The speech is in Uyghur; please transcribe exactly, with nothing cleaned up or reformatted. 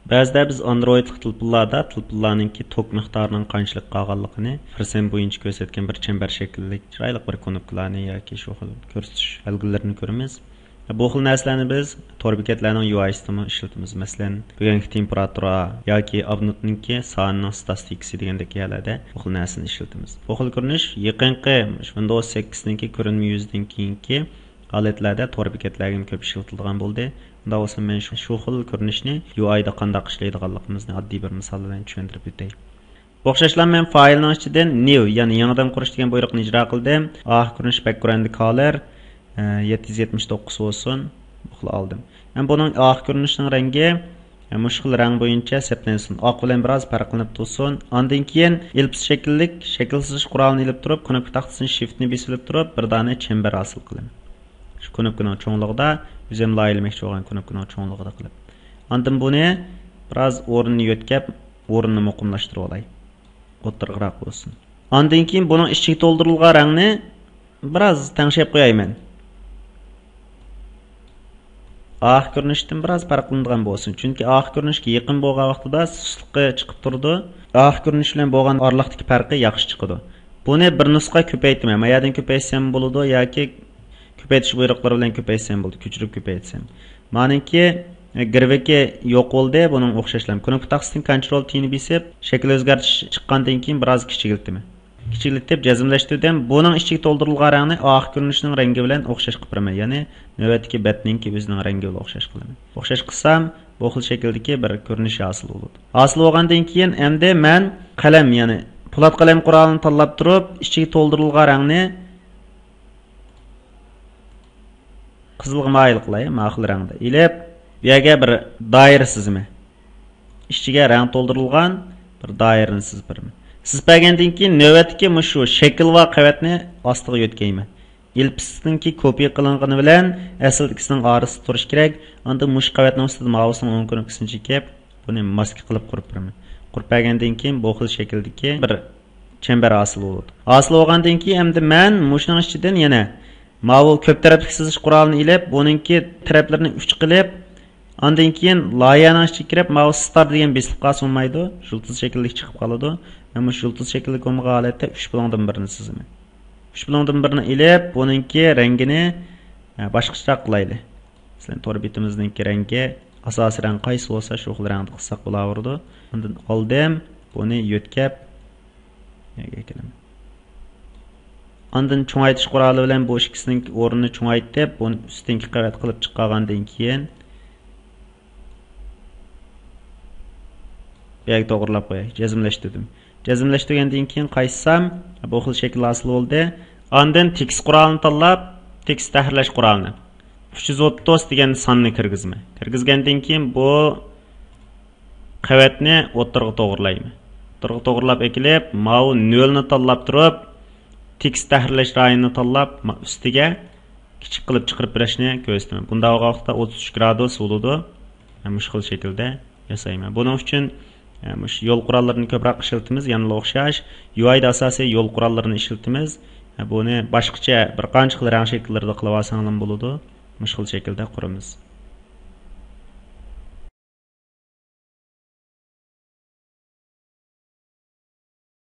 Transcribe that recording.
بەزىدە بىز ئاندرويدلۇق تېلېفونلاردا تېلېفونلارنىڭكى توك مىقدارىنىڭ قانچىلىك قالغانلىقىنى پىرسەنت بويىچە كۆرسەتكەن بىر چەمبەر شەكىللىك چىرايلىق بىر كۇنۇپكىلارنى ياكى شۇ خىل كۆرسىتىش بەلگىلىرىنى كۆرىمىز. بۇ خىل نەرسىلەرنى بىز تور بېكەتلەرنىڭ يۇ ئاي سىستېمىغا ئىشلىتىمىز. مەسىلەن، بۈگۈنكى تېمپېراتۇرا ياكى ئابونېنتنىڭكى سانىنىڭ ستاتىستىكىسى دېگەندەك يەرلەردە بۇ خىل نەرسىنى ئىشلىتىمىز. بۇ خىل كۆرۈنۈش يېقىنقى ۋىندوۋس سەككىزنىڭكى كۆرۈنمە يۈزىدىن كېيىنكى ھالەتلەردە تور بېكەتلەرگىمۇ كۆپ ئىشلىتىلىدىغان بولدى. ئۇنداق بولسا مەن شۇ، شۇ خىل كۆرۈنۈشنى يۇ ئايدا قانداق ئىشلەيدىغانلىقىمىزنى ئاددىي بىر مىسال بىلەن چۈشەندۈرۈپ ئۆتەي. ئوخشاشلا مەن فايلنىڭ ئىچىدىن نيۇ، يەنى يېڭىدىن قۇرۇش دېگەن بۇيرۇقنى ئىجرا قىلدىم. ئارقا كۆرۈنۈش باكگراوند كالر، ئە، يەتتە يۈز يەتمىش توققۇز بولسۇن. بۇ خىل ئالدىم. ھەم بۇنىڭ ئارقا كۆرۈنۈشىنىڭ رەڭگى، ئە، مۇشۇ خىل رەڭ بويىچە سەپلەنسۇن. ئاق بىلەن بىراز پەرقلىنىپ تۇرسۇن. ئاندىن كېيىن ئېللىپس شەكىللىك، شەكىل سىزىش قورالىنى ئېلىپ تۇرۇپ، كۇنۇپكا تاختىسىنىڭ شىفتنى بېسىۋېلىپ تۇرۇپ، بىر دانە چەمبەر ھاسىل قىلىمەن. شۇ كۇنۇپكىنىڭ چوڭلۇقىدا، ئۆزۈم لايىھەلىمەكچى بولغان كۇنۇپكىنىڭ چوڭلۇقىدا قىلىپ. ئاندىن بۇنى بىراز ئورنىنى يۆتكەپ، ئورنىنى مۇقىملاشتۇرۇۋالاي. ئوتتۇرىغىراق بولسۇن. ئاندىن كېيىن بۇنىڭ ئىچىگە تولدۇرۇلغان رەڭنى بىراز تەڭشەپ قويايمەن. ئارقا كۆرۈنۈشتىن بىراز پەرقلىنىدىغان بولسۇن. چۈنكى ئارقا كۆرۈنۈشكە يېقىن بولغان ۋاقتىدا سۇسلۇقى چىقىپ تۇرىدۇ. ئارقا كۆرۈنۈش بىلەن بولغان ئارىلىقتىكى پەرقى ياخشى چىقىدۇ. بۇنى بىر نۇسخا كۆپەيتىمەن. ما يەردىن كۆپەيتسەم بولىدۇ ياكى كۆپەيتىش بۇيرۇقلىرى بىلەن كۆپەيتسەم بولىدۇ. كۆچۈرۈپ كۆپەيتسەم. مانىڭكى، ئە، گىرۋىكى يوق بولدى. بۇنىڭ ئوخشاشلا كۇنۇپكا تاختىسىدىن كونترول تىنى بېسىپ، شەكىل ئۆزگەرتىش چىققاندىن كېيىن بىراز كىچىكلىتىمەن. كىچىكلىتىپ جەزملەشتۈردۈم. بۇنىڭ ئىچىگە تولدۇرۇلغان رەڭنى ئارقا كۆرۈنۈشنىڭ رەڭگى بىلەن ئوخشاش قىلىپ بېرىمەن. يەنى نۆۋەتتىكى بەتنىڭكى ئۆزىنىڭ رەڭگى بىلەن ئوخشاش قىلىمەن. ئوخشاش قىلسام، بۇ خىل شەكىلدىكى بىر كۆرۈنۈش ھاسىل بولىدۇ. ھاسىل بولغاندىن كېيىن ئەمدى مەن قەلەم، يەنى پولات قەلەم قورالىنى تاللاپ تۇرۇپ، ئىچىگە تولدۇرۇلغان رەڭنى قىزىلغا مايىل قىلاي، ماخىل رەڭدە ئېلىپ، بۇ يەرگە بىر دائىرە سىزىمەن. ئىچىگە رەڭ تولدۇرۇلغان بىر دائىرىنى سىزىپ بېرىمەن. سىزىپ بەرگەندىن كېيىن نۆۋەتتىكى مۇشۇ شەكىل بار قەۋەتنى ئاستىغا يۆتكەيمەن. ئېللىپستىنكى كوپىيە قىلىنغىنى بىلەن ئەسلىدىكىسىنىڭ ئارىسىدا تۇرۇشى كېرەك. ئاندىن مۇشۇ قەۋەتنىڭ ئۈستىدە ماۋۇسىنىڭ ئوڭ كۇنۇپكىسىنى چېكىپ، بۇنى ماسكا قىلىپ قۇرۇپ بېرىمەن. قۇرۇپ بەرگەندىن كېيىن بۇ خىل شەكىلدىكى بىر چەمبەر ھاسىل بولىدۇ. ھاسىل بولغاندىن كېيىن ئەمدى مەن مۇشۇنىڭ ئىچىدىن يەنە ماۋۇ كۆپ تەرەپلىك سىزىش قورالىنى ئېلىپ، بۇنىڭكى تەرەپلىرىنى ئۈچ قىلىپ، ئاندىن كېيىن لايىھەنىڭ ئىچىگە كىرىپ، ماۋۇ ستار دېگەن بېسىلىپ قالسا بولمايدۇ. يۇلتۇز شەكىللىك چىقىپ قالىدۇ. مەن مۇشۇ يۇلتۇز شەكىللىك بولمىغان ھالەتتە ئۈچ بۇلۇڭدىن بىرىنى سىزىمەن. ئۈچ بۇلۇڭدىن بىرىنى ئېلىپ، بۇنىڭكى رەڭگىنى، ئە، باشقىچىراق قىلايلى. مەسىلەن، تور بېتىمىزنىڭكى رەڭگى، ئاساسىي رەڭ قايسى بولسا، شۇ خىل رەڭدە قىلساق بولاۋېرىدۇ. ئاندىن ئالدىم، بۇنى يۆتكەپ، يەرگە ئەكېلىمەن. ئاندىن چوڭايتىش قورالى بىلەن بۇ ئىككىسىنىڭ ئورنىنى چوڭايتىپ، بۇنى ئۈستۈنكى قەۋەت قىلىپ چىقارغاندىن كېيىن، بۇ يەرگە توغرىلاپ قوياي. جەزملەشتۈردۈم. جەزملەشتۈرگەندىن كېيىن قايتسام، بۇ خىل شەكىل ھاسىل بولدى. ئاندىن تېكىست قورالىنى تاللاپ، تېكىست تەھرىرلەش قورالىنى، ئۈچ يۈز ئوتتۇز دېگەن ساننى كىرگۈزىمەن. كىرگۈزگەندىن كېيىن بۇ قەۋەتنى ئوتتۇرىغا توغرىلايمەن. ئوتتۇرىغا توغرىلاپ ئەكېلىپ، ماۋۇ نۆلنى تاللاپ تۇرۇپ، تېكىست تەھرىرلەش رايونىنى تاللاپ، ما-، ئۈستىگە كىچىك قىلىپ چىقىرىپ بېرىشنى كۆرسىتىمەن. بۇنداق بولغان ۋاقىتتا ئوتتۇز ئۈچ گرادۇس بولىدۇ. مەن مۇشۇ خىل شەكىلدە ياسايمەن. بۇنىڭ ئۈچۈن، ئە، مۇشۇ يول قوراللىرىنى كۆپرەك ئىشلىتىمىز، يەنىلا ئوخشاش. يۇ ئايدا ئاساسىي يول قوراللىرىنى ئىشلىتىمىز. ئە، بۇنى باشقىچە بىر قانچە خىل رەڭ شەكىللىرىدە قىلىۋالساڭلارمۇ بولىدۇ. مۇشۇ خىل شەكىلدە قۇرىمىز.